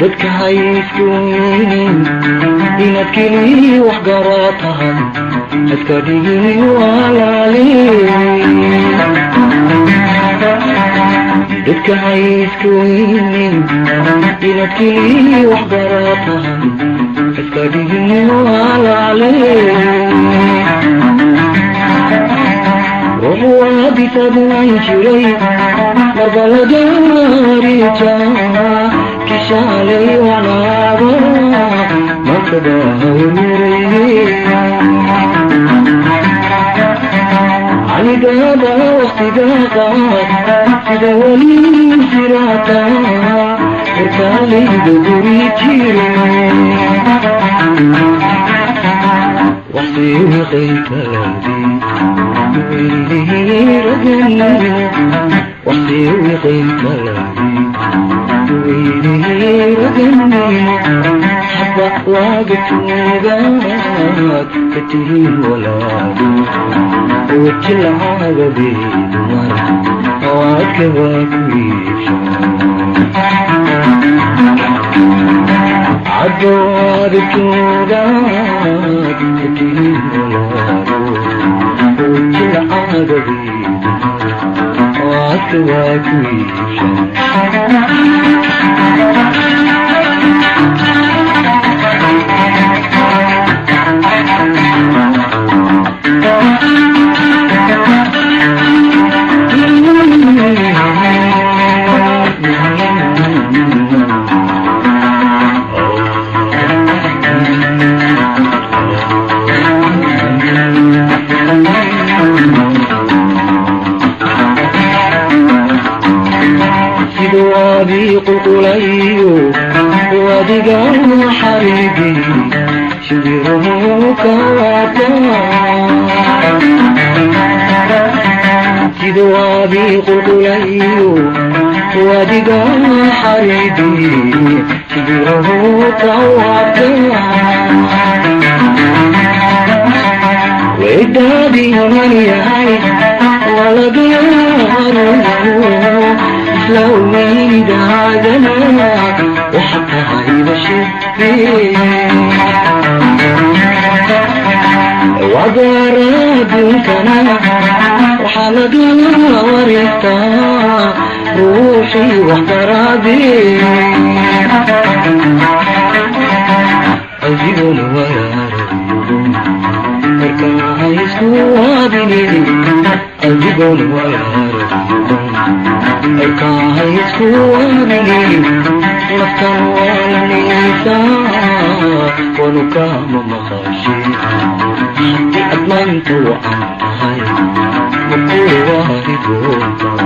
Dadka haysku weynin inaad keliya wax garaa tahay, iska dhigin walaali. Dadka haysku weynin inaad keliya wax garaa tahay, iska dhigin walaali. Ruux waadisadnan jiray marba lagaarija kishaalay wanaaba mankaba hawmirayne. Anigaba waqtiga qaad sida weli siraata warkaalayda guri jire waqtiwiqaytaladii waqtiwiqaytaladii raganimo haba waaga joogaad ka tihiin walaalo wajilcaagadeedu mar waadka waa ku iibsha caddo waaga joogaad ka tihiin walaalo wajilcaagadeedu mar waadka waa ku iibsha. Siduu waadii qulqulayo wadiga xariigi shibiruhu kawaata, siduu waadii qulqulayo wadiga xariigi shibiruhu kawaata, wedaadiinan yahay walagaarayo isla weynidaadana waxa tahay bashiri wagaaradunkana waxaa laga wareystaa ruuxii waxbaraade. Adiguna wayaarayo markaa haysku waadine, adiguna wayaarayo markaa haysku waadine, naftan waalanaysaa wanu kaama maqashe haddii aad maanta wacan tahay makuu waari doontaa.